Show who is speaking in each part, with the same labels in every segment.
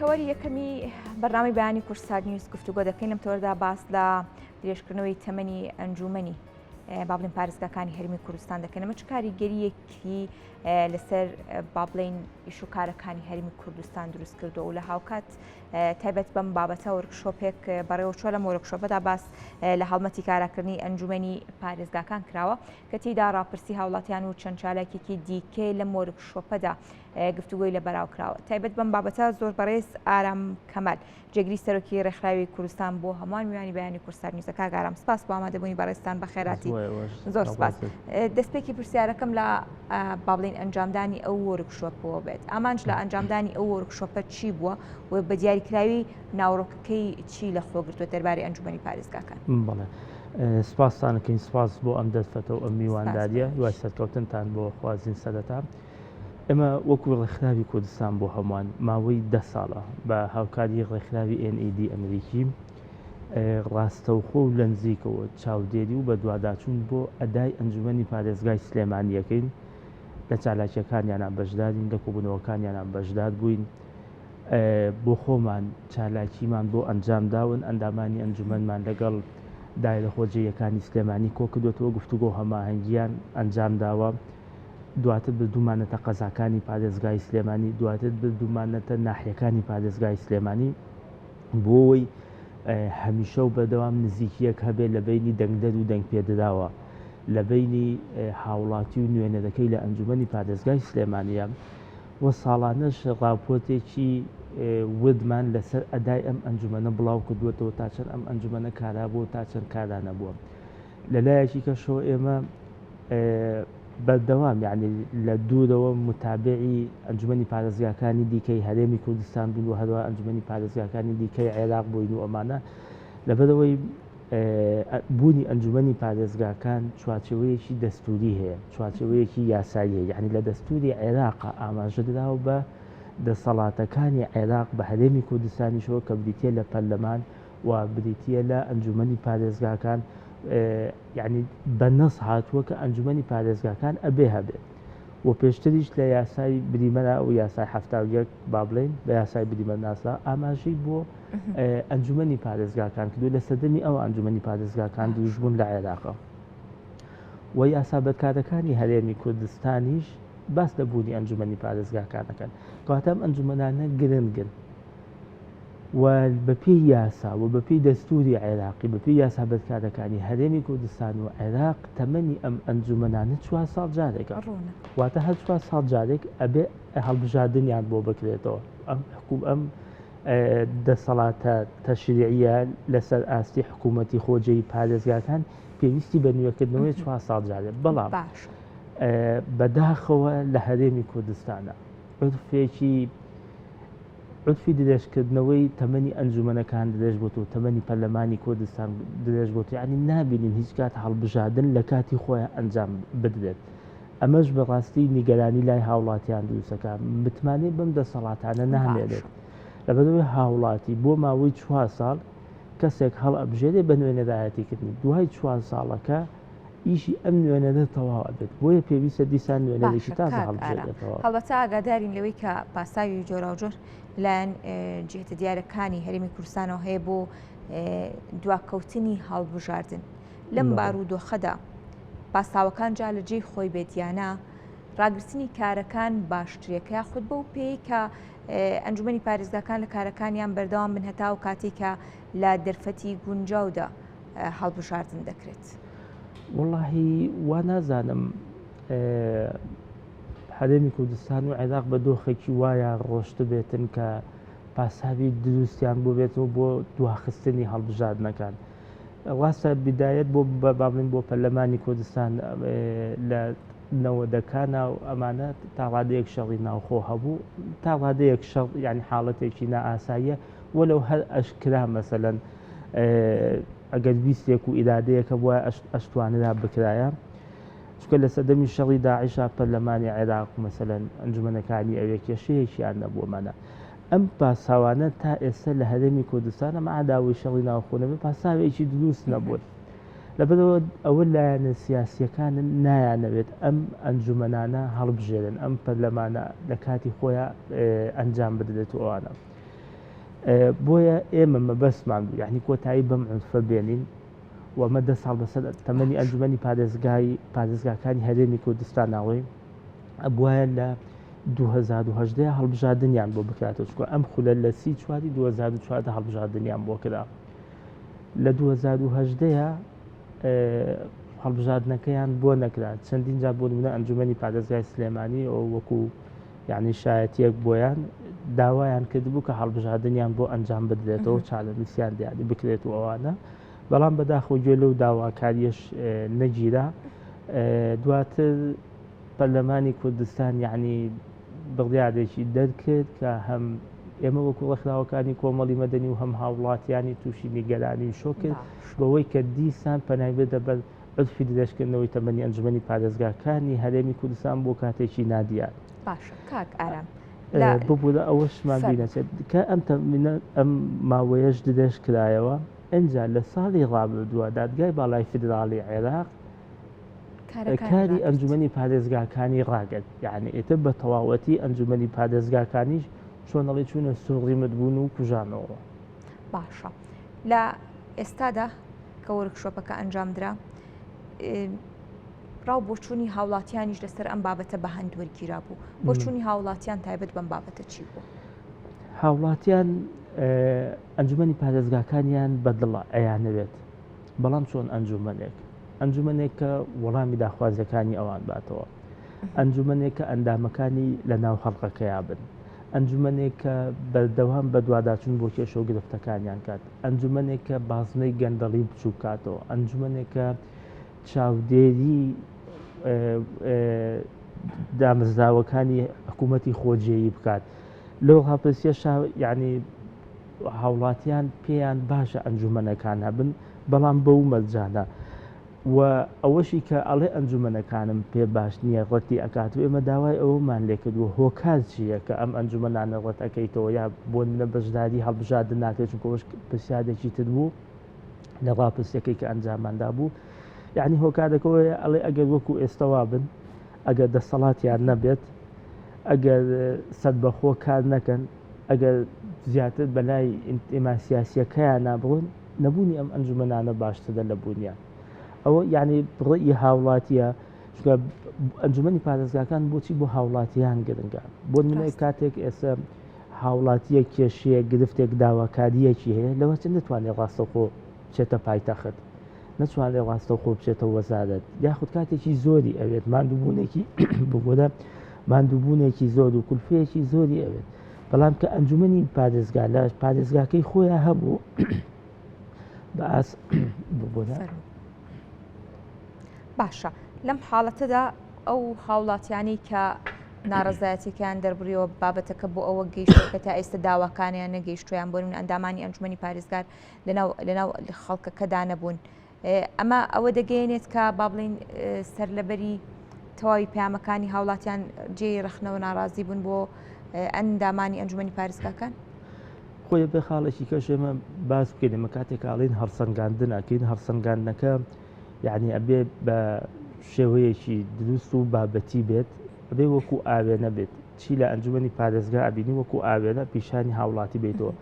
Speaker 1: تەوەری یەکەمی بەرنامەی بەیانی کوردسات نیوز گفتوگۆ دەکەین لەم تەوەردا باس لە درێژکردنەوەی تەمەنی ئەنجومەنی با بڵێن پارێزگاکانی هەرمی کوردستان دەکەن ئەمە چ کاریگەریەکی لەسەر با بڵێین ئیش و کارەکانی هەرمی کوردستان دروست کردو و لە هاوکات تایبەت بەم بابەتە وەرکشۆپێک بەڕێوەچووە لەم وەرکشۆپەدا باس لە هەڵمەتی کاراکردنی ئەنجومەنی پارێزگاکان کراوە کە تێیدا ڕاپرسی هاوڵاتیان و چەند چالاکێکی دیکەی لەم وەرکشۆپەدا گفتوگۆی لە بەراو کراوە تایبەت بەم بابەتە زۆر بەڕێز ئارام کەمال جێگری سەرۆکی ڕێکخراوی کوردستان بۆ هەمووان میوانی بەیانی کوردستان نیوزە. کاک ئارام سپاس بۆ ئامادەبوونی بەڕێزتان بەخێراتی زۆر سپاس. دەستپێکی پرسیارەکەم لە با بڵێین ئەنجامدانی ئەو وۆرکشۆپەوە بێت ئامانج لە ئەنجامدانی ئەو وۆرکشۆپە چی بووە و بە دیاریکراوی ناوەڕۆکەکەی چی لە خۆ گرتووە دەربارەی ئەنجومەنی پارێزگاکان؟
Speaker 2: بەڵێ سپاستانەکەین سپاس بۆ ئەم دەرفەتە و ئەم میوانداریە دوای سەرکەوتنتان بۆ خوازین سەرەتا. ئێمە وەکو ڕێکخراوی کوردستان بۆ هەمووان ماوەی دە ساڵە بە هاوکاری ڕێکخراوی NED ئەمریکی ڕاستەوخۆ و لەنزیکەوە چاودێری و بەدواداچوون بۆ ئەدای ئەنجومەنی پارێزگای سلێمانیەکەین لە چالاکیەکانیانە بەشدارین لە کۆبوونەوەکانیانە بەشدار بووین بۆ خۆمان چالاکیمان بۆ ئەنجام داون ئەندامانی ئەنجومەنمان لەگەڵ دایرە خۆجێیەکانی سلێمانی کۆکردوێتەوە گفتوگۆ هەماهەنگیان ئەنجام داوە. دواتر بردوومانەتە قەزاکانی پارێزگای سلێمانی، دواتر بردوومانەتە ناحیەکانی پارێزگای سلێمانی بۆ ئەوەی هەمیشە و بەردەوام نزیکیەک هەبێت لە بەینی دەنگدەر و دەنگپێدراوە لە بەینی هاوڵاتی و نوێنەرەکەی لە ئەنجومەنی پارێزگای سلێمانیە و ساڵانەش ڕاپۆرتێکی وردمان لەسەر ئەدای ئەم ئەنجومەنە بڵاو کردووەتەوە تا چەند ئەم ئەنجومەنە کارا بووە تا چەند کارا نەبووە. لەلایەکی کەشەوە ئێمە بەردەوام یعنی لە دوورەوە متابعی ئەنجومەنی پارێزگاکانی دیکەی هەرێمی کوردستان بوون و هەروە ئەنجومەنی پارێزگاکانی دیکەی عێراق بووین و ئەمانە لەبەرەوەی بوونی ئەنجومەنی پارێزگاکان چوارچێوەیەکی دەستوری هەیە چوارچێوەیەکی یاسایی هەیە یعنی لە دەستوری عێراق ئاماژە دراوە بە دەسەڵاتەکانی عێراق بە هەرێمی کوردستانیشەوە کە بریتە لە پەرلەمان و بریتییە لە ئەنجومەنی پارێزگاکان یعنی بە نەس هاتووە کە ئەنجومەنی پارێزگاکان ئەبێ هەبێت و پێشتریش لە یاسای بریمەرا و یاسای 71 با بڵێین بە یاسای بریمەر ناسرا ئاماژەی بۆ ئەنجومەنی پارێزگاکان کردو لە سەردەمی ئەو ئەنجومەنی پارێزگاکان دروست بوون لە عێراقە و یاسا بەرکارەکانی هەرێمی کوردستانیش باس لە بوونی ئەنجومەنی پارێزگاکانەکەن کەواتە ئەم ئەنجومەنانە گرنگن و بەپێی یاسا و بەپێی دەستووری عێراقی، بەپێی یاسا بەرکارەکانی هەرێمی کوردستان و عێراق تەمەنی ئەم ئەنجومەنانە چوار ساڵ جارێکە.
Speaker 1: ڕوونە.
Speaker 2: واتە هەر چوار ساڵ جارێک ئەبێ هەڵبژاردنیان بۆ بکرێتەوە. ئەم حکوم ئەم دەسەڵاتە تەشریعیە لەسەر ئاستی حکوومەتی خۆجێی پارێزگاکان پێویستی بە نوێکردنەوەی چوار ساڵ جارێ. بەڵام
Speaker 1: باشە.
Speaker 2: بەداخەوە لە هەرێمی کوردستانە عورفێکی عورفی درێژکردنەوەی تەمەنی ئەنجومەنەکان درێژ بۆتەوە، تەمەنی پەرلەمانی کوردستان درێژ بۆتەوە، یانی نابینین هیچ کات هەڵبژاردن لە کاتی خۆیان ئەنجام بدرێت. ئەمەش بەڕاستی نیگەرانی لای هاوڵاتیان دروستەکە، متمانەی بەم دەسەڵاتانە نامێنێت. لەبەرئەوەی هاوڵاتی بۆ ماوەی چوار ساڵ کەسێک هەڵئەبژێرێ بە نوێنەرایەتیکردنی، دوای چوار ساڵەکە ئیشی ئەم نوێنەرە تەواو ئەبێت بۆیە پێویستە دیسان نوێنەرێکی
Speaker 1: باشە
Speaker 2: تازە
Speaker 1: کاک ئارام
Speaker 2: هەڵبژێرێتەوە.
Speaker 1: هەڵبەتە ئاگادارین لەوەی کە پاساوی جۆراوجۆر لەلایەن جهتە دیارەکانی هەرێمی کوردستانەوە هەیە بۆ دواکەوتنی هەڵبژاردن لەم
Speaker 2: بەڵێ.
Speaker 1: بارودۆخەدا پاساوەکان جا لە جێی خۆی بێت یانە ڕاگرتنی کارەکان باشترێکە یاخود بەو پێی کە ئەنجومەنی پارێزگاکان لە کارەکانیان بەردەوام بن هەتا و کاتێک کە لە دەرفەتی گونجاودا هەڵبژاردن دەکرێت؟
Speaker 2: وەڵاهی وا نازانم هەرێمی کوردستان و عێراق بە دۆخێکی وایە ڕۆشتبێتن کە پاساوی دروستیان بۆ بێتەوە بۆ دواخستنی هەڵبژاردنەکان ڕاستە بدایەت بۆ بابلین بۆ پەرلەمانی کوردستان لە نەوەدەکانە و ئەمانە تا ڕادەیەک شەڕی ناوخۆ هەبوو تا ڕادەیەک شەڕ یعنی حاڵەتێکی نائاساییە وەلو هەر ئەشکرا مەسەلەن ئەگەر ویستێک و ئیرادەیەک هەبوایە ئەشتوانرا بکرایە چونکە لە سەردەمی شەڕی داعشا پەرلەمانی عێراق مەسەلەن ئەنجومەنەکانی ئەوێ کێشەیەکیان نەبوو ئەمانە ئەم پاساوانە تا ئێستا لە هەرێمی کوردستان ئەمە عەداوەی شەڕی ناوخۆ نەبێ پاساوێکی دروست نەبوون لەبەرەوە ئەوە لایەنە سیاسیەکانن نایانەوێت ئەم ئەنجومەنانە هەڵبژێرن ئەم پەرلەمانە لە کاتی خۆیان ئەنجام بدرێت و ئەوانە. بۆیە ئێمە مەبەستمان بوو یعنی کۆتایی بەم عورفە بێنین و ئەمە دە ساڵ بەسەر تەمەنی ئەنجومەنی پارێزگای پارێزگاکانی هەرێمی کوردستان ناڵێ ئەبوایە لە 2018 هەڵبژاردنیان بۆ بکراتەوە چونکە ئەم خولە لە سی چواری 2014 هەڵبژاردنیان بۆ کرا لە 2018 هەڵبژاردنەکەیان بۆ نەکرا چەندین جار بۆ نمونە ئەنجومەنی پارێزگای سلێمانی وەکو یعنی شایەتیەک بۆیان داوایان کردبوو کە هەڵبژاردنیان بۆ ئەنجام بدرێتەوە چارەنووسیان دیاری بکرێت و ئەوانە بەڵام بەداخەوە گوێ لەو داواکاریەش نەگیرا دواتر پەرلەمانی کوردستان یعنی بڕیارێکی دەرکرد کە هەم ئێمە وەکو ڕێکخراوەکانی کۆمەڵی مەدەنی و هەم هاوڵاتیانی تووشی نیگەرانی و شۆک کرد بەوەی کە دیسان پەنای بردە بەر عورفی درێژکردنەوەی تەمەنی ئەنجومەنی پارێزگاکانی هەرێمی کوردستان بۆ کاتێکی نادیار.
Speaker 1: باشە کاک ئارام
Speaker 2: ببورە ئەوەشمان بینەچێت کە ئەم تەمینە ئەم ماوەیەش درێژ کرایەوە ئەجا لە ساڵی ڕابردووە دادگای باڵای فیدراڵی عێراق کاری ئەنجومەنی پارێزگاکانی ڕاگرت یعنی ئیتر بە تەواوەتی ئەنجومەنی پارێزگاکانیش چۆنەڵی چوونە سوڕی متبوون و کوژانەوە.
Speaker 1: باشە لە ئێستادا کە وۆرکشۆپەکە ئەنجامدرا ڕاو بۆچوونی هاوڵاتیانیش لەسەر ئەم بابەتە بە هەند وەرگیرا بوو بۆچوونی هاوڵاتیان تایبەت بەم بابەتە چی بوو؟
Speaker 2: هاوڵاتیان ئەنجومەنی پارێزگاکانیان بەدڵە ئەیانەوێت بەڵام چۆن ئەنجومەنێک ئەنجومەنێک کە وەڵامی داخوازیەکانی ئەوان باتەوە ئەنجومەنێک کە ئەندامەکانی لە ناو خەڵقەکەیا بن ئەنجومەنێک کە بەردەوام بەدواداچون بۆ کێشە و گرفتەکانیان کات ئەنجومەنێک کە بازنەی گەندەڵی بچووک کاتەوە ئەنجومەنێک کە چاودێری دامەزراوەکانی حکوومەتی خۆجێیی بکات لەو ڕاپرسیەشا یعنی هاوڵاتیان پێیان باشە ئەنجومەنەکان هەبن بەڵام بەو مەرجانە و ئەوەشی کە ئەڵێ ئەنجومەنەکانم پێ باش نییە ڕەتی ئەکات و ئێمە داوای ئەوەمان لێکردووە هۆکار چییە کە ئەم ئەنجومەنانە ڕەت ئەکەیتەوە یا بۆ نمونە بەشداری هەڵبژاردن ناکرێت چونکە ئەوەش پرسیارێکی تر بوو لە ڕاپرسیەکەی کە ئەنجاماندا بوو یعنی هۆکارەکەەوەیە ئەڵێ ئەگەر وەکو ئێستا بن ئەگەر دەسەڵاتیان نەبێت ئەگەر سەربەخۆ کار نەکەن ئەگەر زیاتر بەلای ئینتیما سیاسیەکەیانا بڕۆن نەبوونی ئەم ئەنجومەنانە باشترە لە بوونیان ئەوە یعنی ڕێی هاوڵاتیە چونکە ئەنجومەنی پارێزگاکان بۆچی بۆ هاوڵاتیان گرنگە بۆ نمونە کاتێک ئێستا هاوڵاتیە کێشەیە گرفتێک داواکاریەکی هەیە لەوە چ نتوانێت ڕاستەوخۆ بچێتە پایتەخت نەتوانێت ڕاستەوخۆ بچێتە وەزارەت یاخود کاتێکی زۆری ئەوێت ماندووبوونێکی بگۆرە ماندووبوونێکی زۆر و کولفەیەکی زۆری ئەوێت بەڵام کە ئەنجومەنی پارێزگا لە پارێزگاکەی خۆیان هەبوو بە ئاس بگۆرە
Speaker 1: باشە لەم حاڵەتەدا ئەو هاوڵاتیانەی کە ناڕەزایەتیەکەیان دەربڕیەوە بابەتەکە بۆ ئەوە گەیشتووە کە تا ئێستا داواکانیان نەگەیشتویان بۆ من ئەندامانی ئەنجومەنی پارێزگار لەناو لەناو خەڵکەکەدا نەبوون ئەمە ئەوە دەگەیەنێت کە با بڵین سەرلەبەری تەواوی پەیامەکانی هاوڵاتیان جێی ڕەخنەوە ناڕازی بوون بۆ ئەندامانی ئەنجومەنی پارێزگاکان.
Speaker 2: خۆی بێ خاڵێکی کەش ئێمە باس بکەین ئێمە کاتێک ئاڵین هەڵسەنگاندن ئەکەین هەڵسەنگاندنەکە یعنی ئەبێ بە شێوەیەکی دروست و بابەتی بێت ئەبێ وەکو ئاوێنە بێت چی لە ئەنجومەنی پارێزگا ئەبینی وەکو ئاوێنە پیشانی هاوڵاتی بیتەوە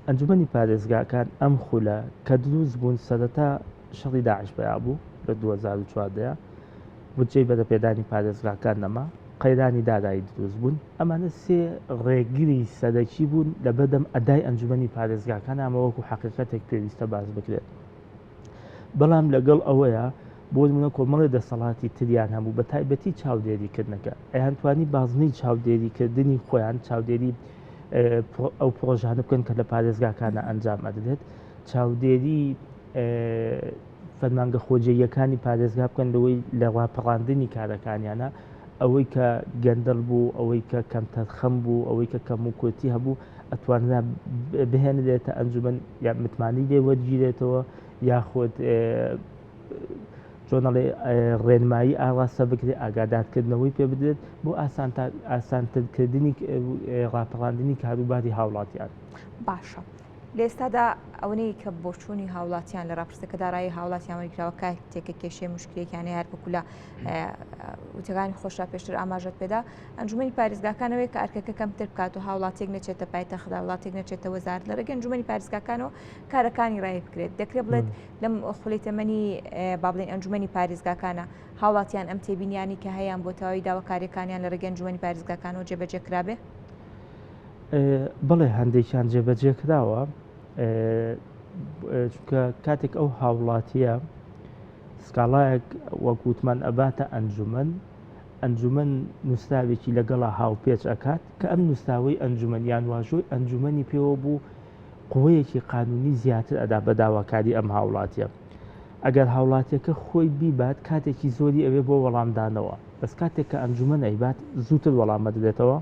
Speaker 2: ئەنجومەنی پارێزگاکان ئەم خولە کە دروست بوون سەرەتا شەڕی داعش پەیا بوو لە 2014 بودجەی بەرەپێدانی پارێزگاکان نەما، قەیرانی دارایی دروست بوون، ئەمانە سێ ڕێگری سەرەکی بوون لەبەردەم ئەدای ئەنجومەنی پارێزگاکان، ئەمە وەکو حەقیقەتێک پێویستە باس بکرێت. بەڵام لەگەڵ ئەوەیە بۆ نمونە کۆمەڵی دەسەڵاتی تریان هەبوو بە تایبەتی چاودێریکردنەکە ئەیانتوانی بازنەی چاودێریکردنی خۆیان چاودێری ئەو پرۆژانە بکەن کە لە پارێزگاکانە ئەنجام ئەدرێت چاودێری فەرمانگە خۆجێییەکانی پارێزگا بکەن لەوەی لە ڕاپەڕاندنی کارەکانیانە ئەوەی کە گەندەڵ بوو ئەوەی کە کەمتەرخەم بوو ئەوەی کە کەم و کورتی هەبوو ئەتوانرا بهێنرێتە ئەنجومەن یا متمانەی لێ وەرگیرێتەوە یاخود چۆنەڵێ ڕێنمایی ئاڕاستە بکرێت ئاگادارکردنەوەی پێ بدرێت بۆ ئاسانترکردنی ڕاپەڕاندنی کاروباری هاوڵاتیان.
Speaker 1: باشە. لە ئێستادا ئەوەنەی کە بۆچوونی هاوڵاتیان لە ڕاپرسەکەدا ڕای هاوڵاتیان وەرگراوە کاتێک کە کێشەی مشکلێکیان هەیە هەر وەکو لە وتەکانی خۆشا پێشتر ئاماژەت پێدا ئەنجومەنی پارێزگاکانەوەی کە ئەرکەکە کەمتر بکات و هاوڵاتیەک نەچێتە پایتەخت وڵاتێک نەچێتە وەزارەت لە ڕێگەی ئەنجومەنی پارێزگاکانەوە کارەکانی ڕای بکرێت دەکرێت بڵێت لەم خولی تەمەنی با بڵێین ئەنجومەنی پارێزگاکانە هاوڵاتیان ئەم تێبینیانی کە هەیان بۆ تەواوی داواکاریەکانیان لە ڕێگەی ئەنجومەنی پارێزگاکانەوە جێبەجێ کرابێ؟
Speaker 2: بەڵێ هەندێکیان جێبەجێ کراوە چونکە کاتێک ئەو هاوڵاتیە سکاڵایەک وەک وتمان ئەباتە ئەنجومەن ئەنجومەن نووسراوێکی لەگەڵا هاوپێچ ئەکات کە ئەم نووسراوەی ئەنجومەن یان واژۆی ئەنجومەنی پێوە بوو قوەیەکی قانونی زیاتر ئەدا بە داواکاری ئەم هاوڵاتیە ئەگەر هاوڵاتیەکە خۆی بیبات کاتێکی زۆری ئەوێ بۆ وەڵامدانەوە بەس کاتێک کە ئەنجومەن ئەیبات زووتر وەڵام ئەدرێتەوە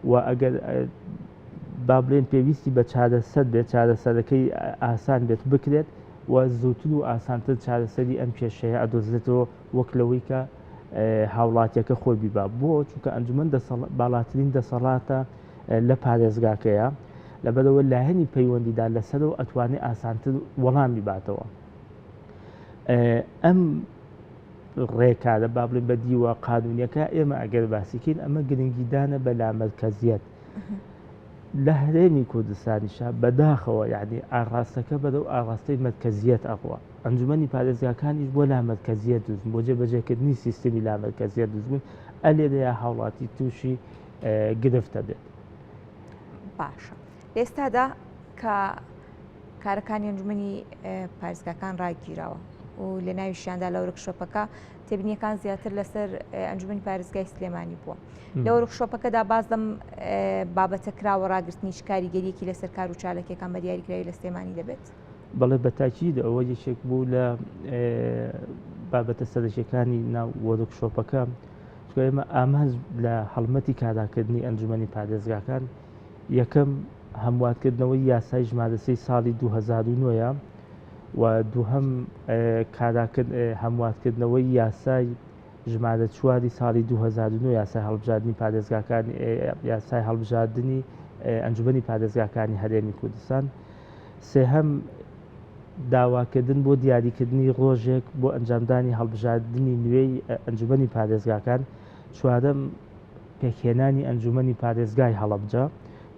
Speaker 2: و ئەگەر با بڵێن پێویستی بە چارەسەر بێت چارەسەرەکەی ئاسان بێت بکرێت و زووتر و ئاسانتر چارەسەری ئەم کێشەیە ئەدۆزرێتەوە وەک لەوەی کە هاوڵاتیەکە خۆی بیبا بۆ چونکە ئەنجومەن باڵاترین دەسەڵاتە لە پارێزگاکەیە لەبەرەوە لایەنی پەیوەندیدار لەسەرەوە ئەتوانێ ئاسانتر وەڵامی باتەوە ئەم ڕێکارە با بڵێن بە دیوە قانونیەکە ئێمە ئەگەر باسیکەین ئەمە گرنگیدانە بە لامەرکەزیەت لە هەرێمی کوردستانیشا بەداخەوە یعنی ئاڕاستەکە بەرەو ئاڕاستەی مەرکەزیەت ئەڕوا ئەنجومەنی پارێزگاکانیش بۆ لامەرکەزیەت دروست بۆ جێبەجێکردنی سیستمی لامەرکەزیەت دروست بوون ئەلێرەیە هاوڵاتی تووشی گرفتە بێت.
Speaker 1: باشە ئێستادا کە کارەکانی ئەنجومەنی پارێزگاکان ڕاگیراوە و لە ناویشیاندا لە وەرکشۆپەکە تێبینیەکان زیاتر لەسەر ئەنجومەنی پارێزگای سلێمانی بووە لە وەرکشۆپەکەدا باز لەم بابەتە کراوە ڕاگرتنیش کاریگەریەکی لەسەر کار و چاالکیەکان بە دیاریکراوی لە سلێمانی دەبێت.
Speaker 2: بەڵێ بەتاکید ئەوە یەکێک بوو لە بابەتە سەرەکیەکانی ناو وەرکشۆپەکە چونکە ئێمە ئامانج لە هەڵمەتی کاراکردنی ئەنجومەنی پارێزگاکان یەکەم هەموارکردنەوەی یاسای ژمارە سێی ساڵی 2009 و دووهەم هەموارکردنەوەی یاسای ژمارە چواری ساڵی 2009 یاسای هەڵبژاردنی پارێزگاکان یاسای هەڵبژاردنی ئەنجومەنی پارێزگاکانی هەرێمی کوردستان سێهەم داواکردن بۆ دیاریکردنی ڕۆژێک بۆ ئەنجامدانی هەڵبژاردنی نوێی ئەنجومەنی پارێزگاکان چوارەم پێکهێنانی ئەنجومەنی پارێزگای هەڵەبجە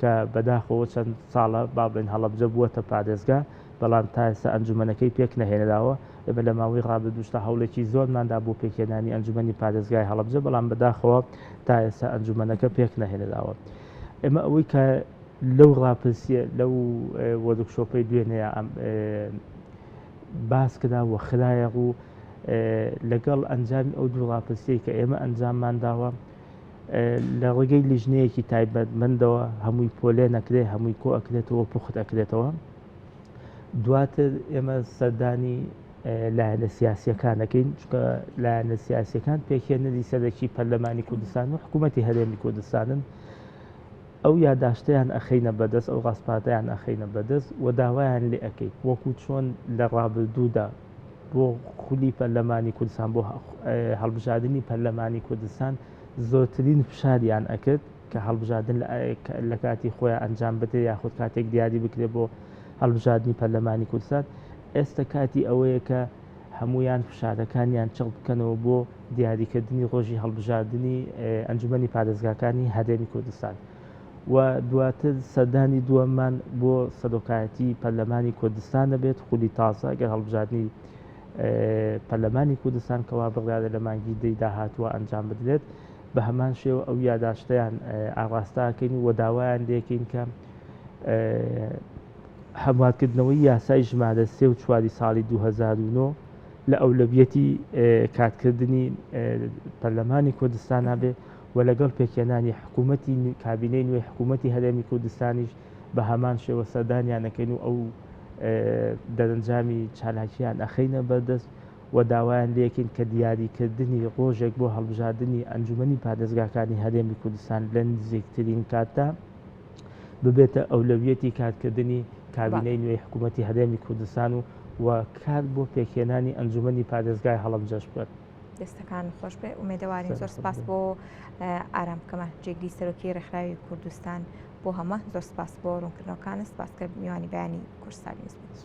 Speaker 2: کە بەداخەوە چەند ساڵە با بڵێین هەڵەبجە بووەتە پارێزگا بەڵام تا ئێستا ئەنجومەنەکەی پێک نەهێنراوە ئێمە لە ماوەی ڕابردووشدا هەوڵێکی زۆرماندا بۆ پێکهێنانی ئەنجومەنی پارێزگای هەڵەبجە بەڵام بەداخەوە تا ئێستا ئەنجومەنەکە پێک نەهێنراوە ئێمە ئەوەی کە لەو ڕاپرسیە لەو وۆرکشۆپەی دوێنێ باس کرا و خرایە ڕوو لەگەڵ ئەنجامی ئەو دوو ڕاپرسیەی کە ئێمە ئەنجاممان داوە لە ڕێگەی لیژنەیەکی تایبەتمەندەوە هەمووی پۆلێن ئەکرێ هەمووی کۆ ئەکرێتەوە پوخت ئەکرێتەوە دواتر ئێمە سەردانی لایەنە سیاسیەکان دەکەین چونکە لایەنە سیاسیەکان پێکهێنەری سەرەکی پەرلەمانی کوردستان و حکوومەتی هەرێمی کوردستانن ئەو یاداشتەیان ئەخەینە بەدەست ئەو ڕاسپاردەیان ئەخەینە بەدەست و داوایان لێ ئەکەین وەکو چۆن لە ڕابردوودا بۆ خولی پەرلەمانی کوردستان بۆ هەڵبژاردنی پەرلەمانی کوردستان زۆرترین فشاریان ئەکرد کە هەڵبژاردن لە کاتی خۆیان ئەنجام بدرێت یاخود کاتێک دیاری بکرێت بۆ هەڵبژاردنی پەرلەمانی کوردستان ئێستا کاتی ئەوەیە کە هەمویان فشارەکانیان چڕ بکەنەوە بۆ دیاریکردنی ڕۆژی هەڵبژاردنی ئەنجومەنی پارێزگاکانی هەرێمی کوردستان و دواتر سەردانی دووەممان بۆ سەرۆکایەتی پەرلەمانی کوردستان دەبێت خولی تازە گەر هەڵبژاردنی پەرلەمانی کوردستان کەوا بڕیارە لە مانگی دەی داهاتووە ئەنجام بدرێت بە هەمان شێوە ئەو یاداشتیان ئاڕاستاکەین و داوایان لێکەین کە هەموارکردنەوەی یاسای ژمارە سێ و چواری ساڵی 2009 لە ئەولەویەتی کارکردنی پەرلەمانی کوردستان بێ و لەگەڵ پێکهێنانی حکوومەتی کابینەی نوێی حکوومەتی هەرێمی کوردستانیش بە هەمان شێوە سەردانیان ئەکەین و ئەو دەرەنجامی چالاکییان ئەخەینە بەردەست و داوایان لێکەین کە دیاریکردنی ڕۆژێک بۆ هەڵبژاردنی ئەنجومەنی پارێزگاکانی هەرێمی کوردستان لە نزیکترین کاتدا ببێتە ئەولەویەتی کارکردنی کابینەی نوێی حکوومەتی هەرێمی کوردستان و و کار بۆ پێکهێنانی ئەنجومەنی پارێزگای هەڵەبجەش بکات.
Speaker 1: دەستەکان خۆش بێ ئومێدەوارین زۆر سپاس بۆ ئارام کەمال جێگری سەرۆکی ڕێکخراوی کوردستان. بۆ هەمووان. زۆر سپاس بۆ ڕوونکردنەوەکانت، سپاس کە میوانی بەیانی کوردستان نیوز بوویت.